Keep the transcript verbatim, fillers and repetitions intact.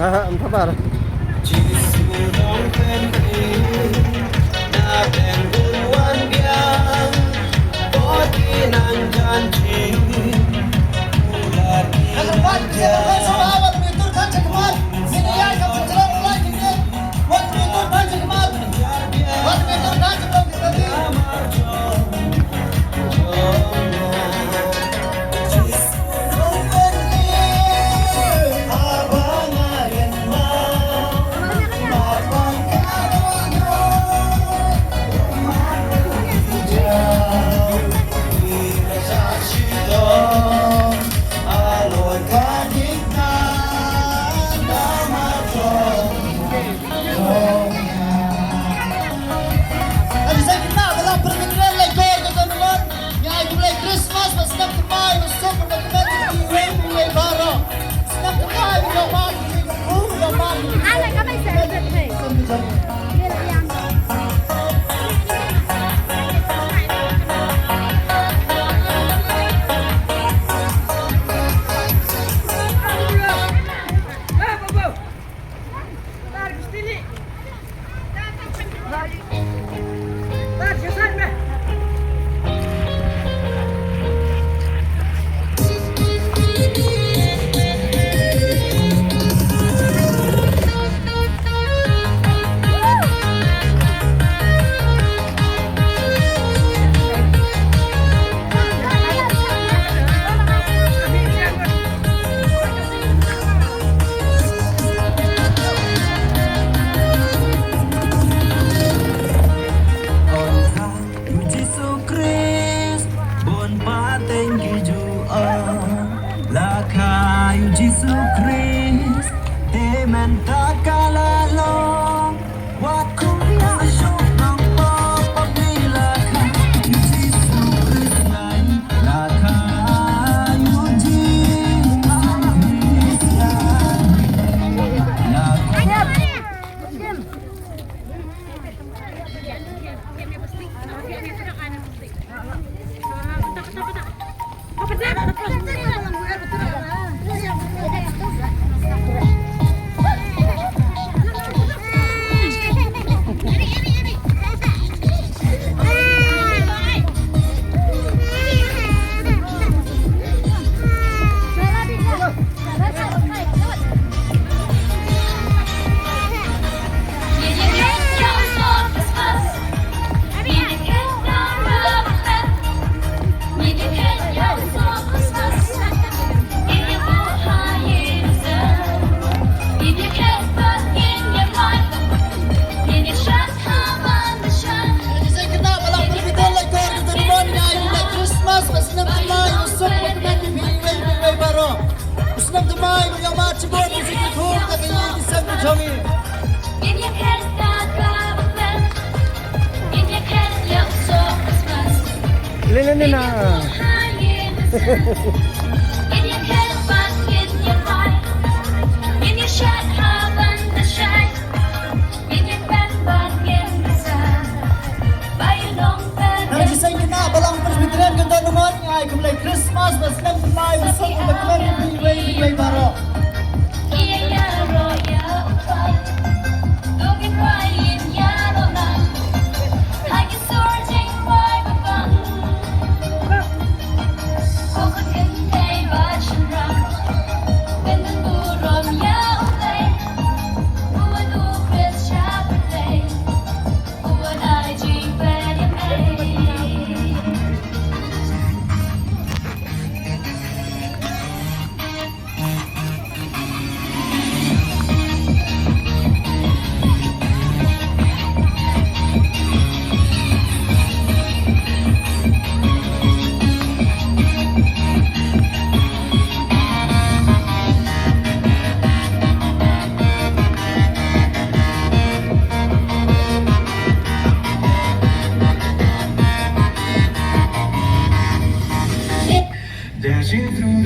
Am thabar. Christmas, ba snem thymmai, ba suk, ba kmen, ba iwei, ba iwei baroh. Snem thymmai, ba Ïa u Jisu Khrist bun pateng ki ju ong, la kha ïa u Jisu Khrist te mynta ka la long. Wat khum ïa shuh nangta, pap ni la kha ïa u Jisu Khrist, la kha ïa u Jisu Khrist, la kha. Christmas, ba snem thymmai, ba suk, ba kmen, ba iwei, ba iwei baroh. Snem thymmai, ba ïa mat shibun, ba suk, ba khum, da ka ïing ka sem ka jong ngi. Lele ne na. Nang jiseng kynnoh Balang Presbyterian Kyndoh Numon, ngi ai khublei Christmas, ba snem thymmai, ba suk, ba kmen, ba iwei, ba iwei baroh.